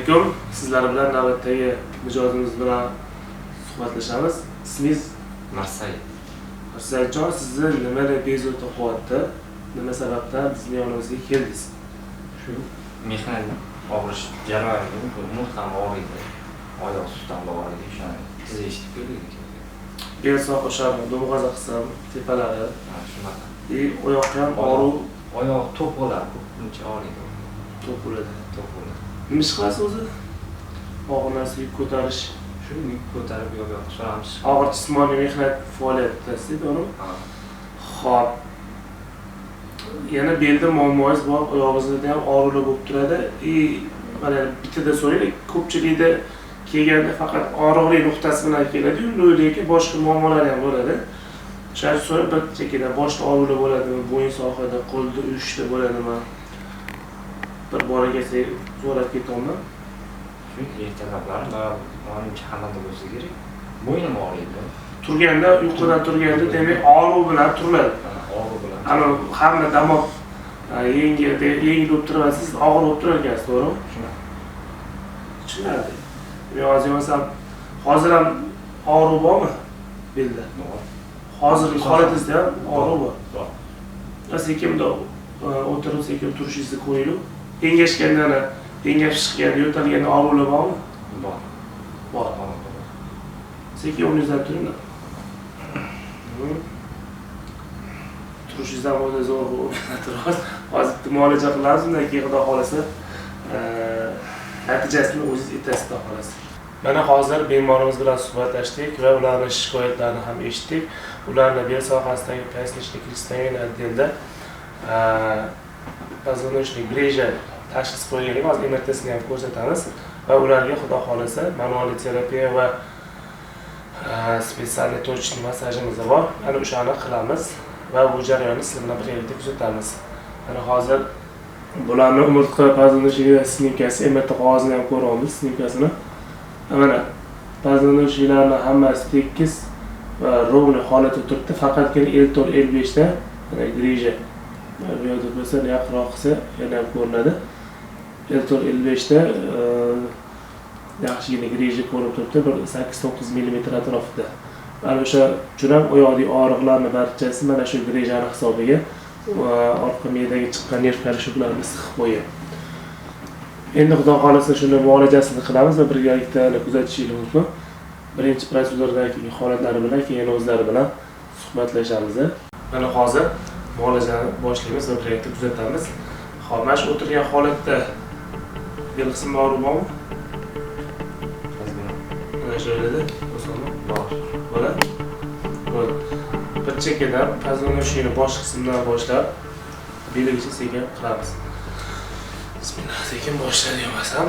Alaykum. Sizlar bilan navbatdagi mijozimiz bilan suhbatlashamiz. Ismingiz? Mirsaid. Mirsaidjon, sizni nimalar bezovta qilyapti? Nima sababdan bizni yonimizga keldingiz? Shu mehnat og'rish jarayonida umurtqam og'riydi. Oyoq ustam og'riydi, o'shani siz eshitib keldik. Bel soha, dumg'aza qism, tepalari. Ha, shunaqa. Oyoqqa ham og'riq, oyoq to'polari ko'pincha og'riydi. To'poladi. To'poladi. Nima ish qilasiz o'zi? Og'ir narsa yuk ko'tarish. Shu yuk ko'tarib yo'q so'ramiz. Og'ir jismoniy mehnat faoliyatidasiz, to'g'rimi? Ha. Xo'p. Yana belda muammoingiz bor, oyog'ingizda ham og'riqlar bo'lib turadi. Mana bittada so'raylik, ko'pchilikda kelganda faqat og'riqli nuqtasi bilan keladi-yu, lekin boshqa muammolar ham bo'ladi. O'shaning uchun so'rab bir chekkadan boshda og'riqlar bo'ladimi, bo'yin sohada, qo'lda uyushda bo'ladimi? Bir bora kelsak so'rab ketaman. Shu ertalablar manimcha hammada bo'lsa kerak. Bo'ynim og'riydi. Turganda, uyqudan turganda demak og'riq bilan turiladi. Og'riq bilan. Ana hamma dam olib yengil bo'lib turasiz, siz og'ir bo'lib turar ekansiz, to'g'rimi? Shunaqa. Tushunarli. Men hozir bo'lmasam, hozir ham og'riq bormi belda? Bor. Hozirgi holatingizda ham og'riq bor. Bor. Sekin bundoq o'tirib, sekin turishingizni qo'ying. Engashganda, engashib chiqqanda, yo'talganda og'riqlar bormi? Bor. Bor. Sekin o'rningizdan turing. Turishingizdan o'zi zo'r turasiz. Hozir bitta muolaja qilamiz, undan keyin Xudo xolasa natijasini o'zingiz aytasiz, Xudo xolasa. Mana hozir bemorimiz bilan suhbatlashdik va ularning shikoyatlarini ham eshitdik. Ularni bel sohasidagi поясничный крестовина отделda позвоночный грыжа tashxis qo'yganligi, hozir MRTsini ham ko'rsatamiz va ularga Xudo xolasa manual terapiya va специальный точечный massajimiz bor. Ana o'shani qilamiz va bu jarayonni sizlar bilan birgalikda kuzatamiz. Mana hozir bularni umurtqa позвоночный sninkasi, MRT qog'ozini ham ko'ryapmiz, sninkasini. Mana позвоночныйlarning hammasi tekis va ровный holatda turibdi. Faqatgina L4 L5 da mana grija bu yerda bo'lsa, yaqinroq qilsa yana ham ko'rinadi. L4 L5 da yaxshigina grija ko'rinib turibdi, bir 8-9 mm atrofida. Ana o'sha uchun ham oyoqdagi og'riqlarning barchasi mana shu grijani hisobiga orqa miyadagi chiqqan nerv karishuklarni siqib qo'ygan. Endi Xudo xolasa shuni muolajasini qilamiz va birgalikda kuzatishingiz mumkin. Birinchi proseduradan keyingi holatlari bilan, keyin o'zlari bilan suhbatlashamiz. Mana hozir muolajani boshlaymiz va birgalikda kuzatamiz. Xo'p, mana shu o'tirgan holatda bel qismi og'riq bormi? Ozgina. Mana shu yerda osonmi? Bor. Bo'ladi. Bo'ldi. Bir chekkadan позвоночный bosh qismidan boshlab belgacha sekin qilamiz. Bismillah, sekin boshladi bo'lmasam.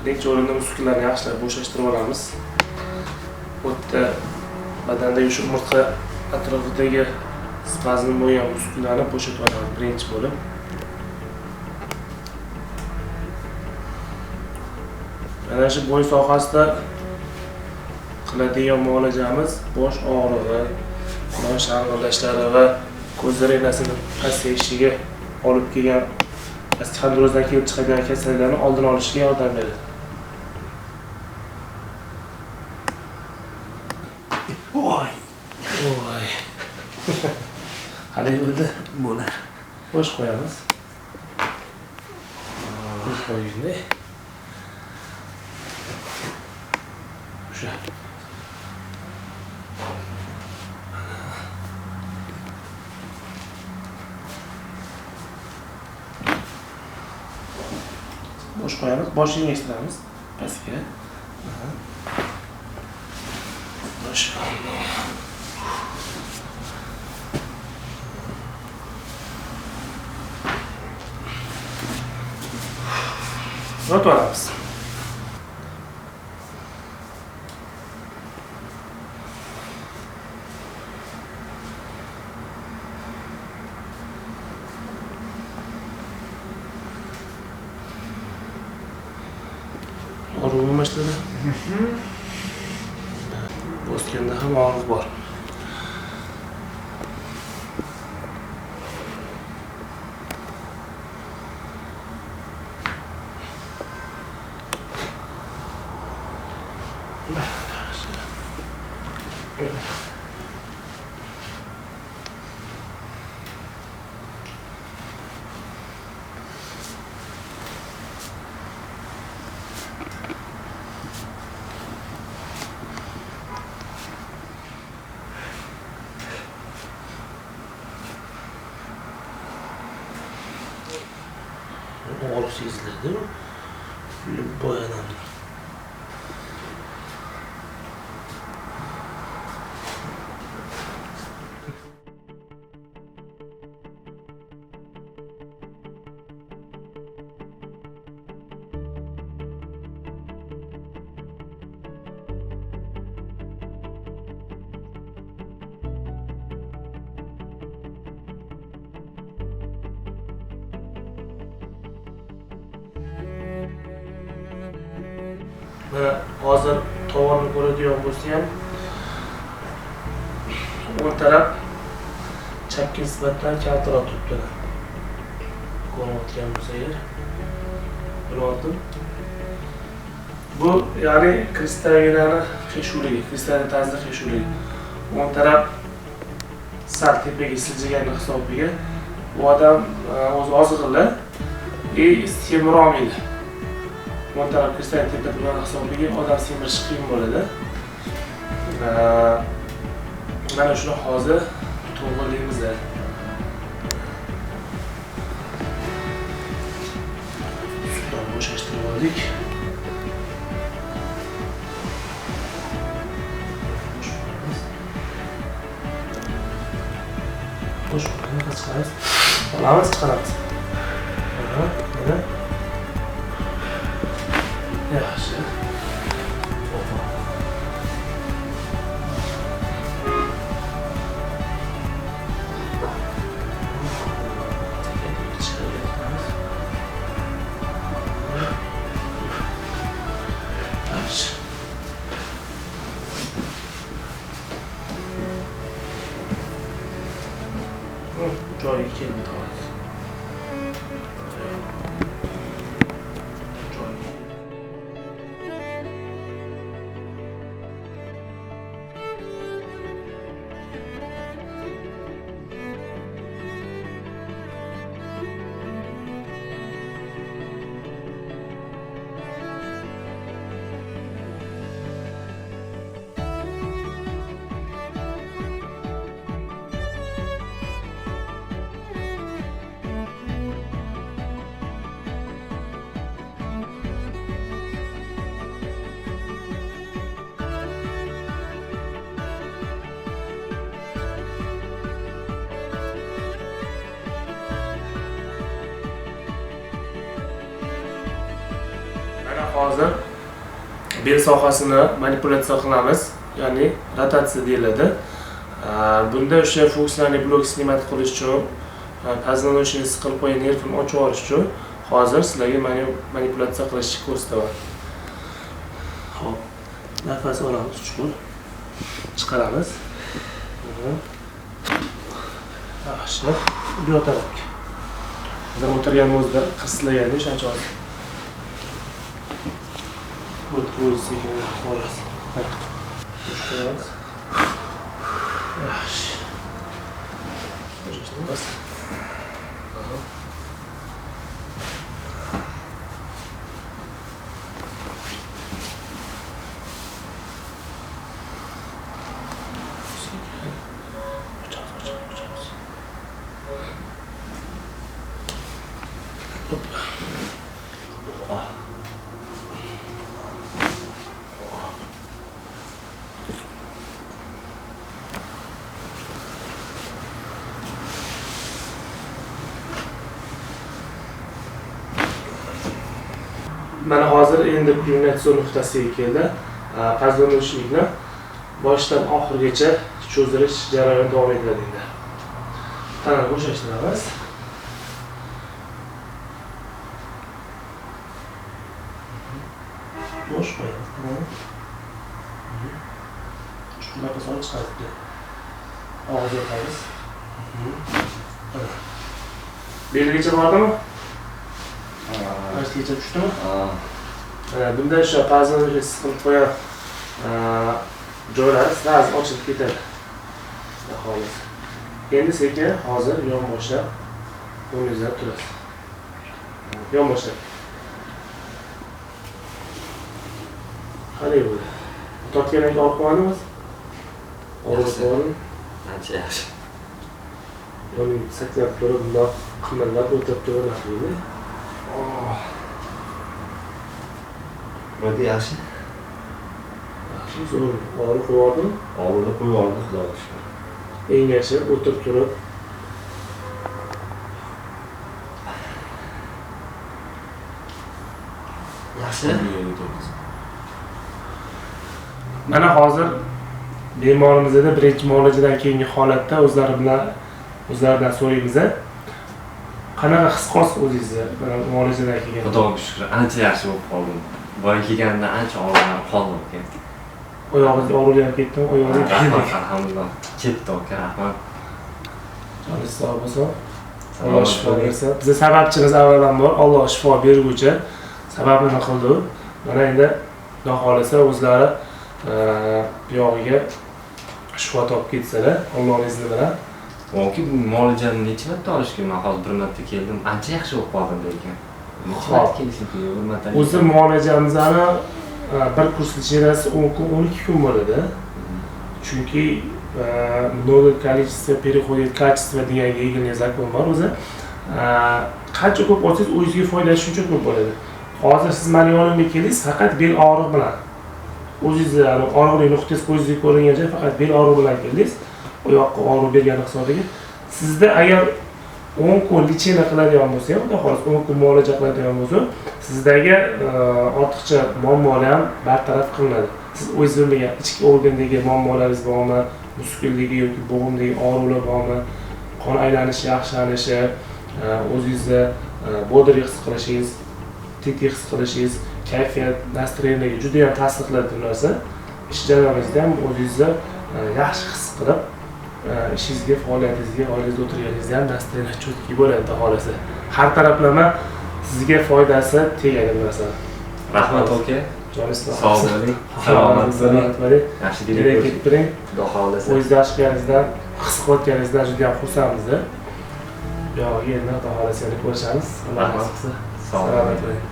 Birinchi o'rinda muskullarni yaxshilab bo'shashtirib olamiz. Bu yerda badandagi shu umurtqa atrofidagi spazm bo'lgan muskullarni bo'shatib olamiz birinchi bo'lib. Mana shu bo'y sohasida qiladigan muolajamiz bosh og'rig'i, quloq shang'illashlari va ko'z zrenasini pasayishiga olib kelgan osteoxondrozdan kelib chiqadigan kasalliklarni oldini olishga yordam beradi. Voy! Voy! Qalay bo'ldi? Bo'lar. Bosh qo'yamiz. Bosh qo'yingda. O'sha. Bosh qo'yamiz, boshini engashtiramiz pastga. Bosh. Yotib olamiz. Og'riq boshladi. Bosganda ham og'riq bor. Og'riq seziladi. Любой odamda. Mana hozir tovonni ko'radigan bo'lsa ham o'ng taraf chapga nisbatan kaltaroq turibdi. Ko'rayotgan bo'lsa agar birodim. Bu ya'ni kristallarni qiyshuvligi, kristalni tarzda qiyshuvligi. O'ng taraf sal tepaga siljigani hisobiga bu odam o'zi ozg'inlar semirolmaydi. O'ng taraf kristal tepada bo'lgani hisobiga odam semirishi qiyin bo'ladi. Mana shuni hozir to'g'rilaymiz. Sutdan bo'shashtirib oldik. Bo'sh chiqaramiz. Olamiz, chiqaramiz. Mana. Yaxshi. Yaxshi. Joyiga keldi hozir. Hozir bel sohasini manipulyatsiya qilamiz, ya'ni rotatsiya deyiladi. Bunda o'sha funksional blok snimat qilish uchun, позвоночник siqilib qo'ygan nervini ochib yuborish uchun hozir sizlarga manipulyatsiya qilishni ko'rsataman. Xo'p, nafas olamiz chuqur, chiqaramiz. Yaxshi, bu yoq tarafga. Bizlar o'tirganimizda qirsillagan o'shancha hozir. O'tkazib sekin xolos. Qo'yamiz. Yaxshi. Qo'yamiz. Mana hozir endi kulminatsiya nuqtasiga keldi. Позвоночникni boshdan oxirigacha cho'zdirish jarayoni davom etiladi endi. Tanani bo'shashtiramiz. Bo'sh qo'yamiz. Chuqur nafas olib chiqarib. Og'iz yopamiz. Belgacha bordimi? Pastgacha tushdimi? Bunda o'sha позвоночник siqilib qo'ygan Joylari sразу ochilib ketadi. Xudo xohlasa. Endi sekin hozir yonboshlab o'rningizdan turasiz. Yonboshlab. Qalay bo'ldi? Tortgandan keyin og'riq qo'ydimi? Og'riq qo'ydimi? Ancha yaxshi. Yoning sakrab turib, bundoq qimillab o'tirib turaveradi. Vrode yaxshi. Yaxshi, zo'r. Og'riq qo'yardimi? Og'riqni qo'yardi, Xudoga shukr. Engashib o'tirib turib. Yaxshi. Mana hozir bemorimizda birinchi muolajadan keyingi holatda o'zlaridan so'raymiz. Qanaqa his qilasiz o'zingizni mana muolajadan keyin? Xudoga shukr, ancha yaxshi bo'lib qoldim. Boya kelganimda ancha og'riqlar qoldi aka. Oyog'ingiz og'riqlar ham ketdimi? Oyog'ingiz rahmat, alhamdulillah. Ketdi aka, rahmat. Joningiz sog' bo'lsin. Alloh shifo bersin. Biza sababchimiz avvalambor Alloh shifo berguvchi sababini qildi. Mana endi Xudo xohlasa o'zlari buyog'iga shifo topib ketsalar, Allohning izni bilan. Yoki muolajani necha marta olish kerak? Men hozir bir marta keldim, ancha yaxshi bo'lib qoldim lekin. Necha marta kelishim kerak? Bir marta. O'zi muolajamizni bir kurs lechенияsi 10 kun, 12 kun bo'ladi. Chunki много количество переходит качество degan yengil zakon bor o'zi. Qancha ko'p olsangiz o'zingizga foydasi shuncha ko'p bo'ladi. Hozir siz meni yonimga keldingiz faqat bel og'riq bilan. O'zingizni og'riqli nuqtangiz ko'zingizga ko'ringan joy faqat bel og'rig'i bilan keldingiz. Oyoqqa og'riq bergani hisobiga. Sizda agar 10 kun lechение qiladigan bo'lsa ham, xudo xohlasa 10 kun muolaja qiladigan bo'lsa, sizdagi ortiqcha muammolar ham bartaraf qilinadi. Siz o'zingiz bilmagan ichki organdagi muammolaringiz bormi, muskuldagi yoki bo'g'imdagi og'riqlar bormi, qon aylanishi yaxshilanishi, o'zingizni bodri his qilishingiz, tetik his qilishingiz, kayfiyat, настроениеga juda ham ta'sir qiladi bu narsa. Ish jarayoningizda ham o'zingizni yaxshi his qilib, ishingizga, faoliyatingizga, oilangizda o'tirganingizda ham настроение cho'tki bo'ladi, xudo xohlasa. Har taraflama sizga foydasi tegadi bu narsa. Rahmat aka. Joningiz sog' bo'ling. Salomat bo'ling. Yaxshi ketib turing. Xudo xohlasa. O'zingizni yaxshi qilganingizdan, his qilayotganingizdan juda ham xursandmiz. Buyog'iga endi xudo xohlasa yana ko'rishamiz. Alloh nasib qilsa. Salomat bo'ling.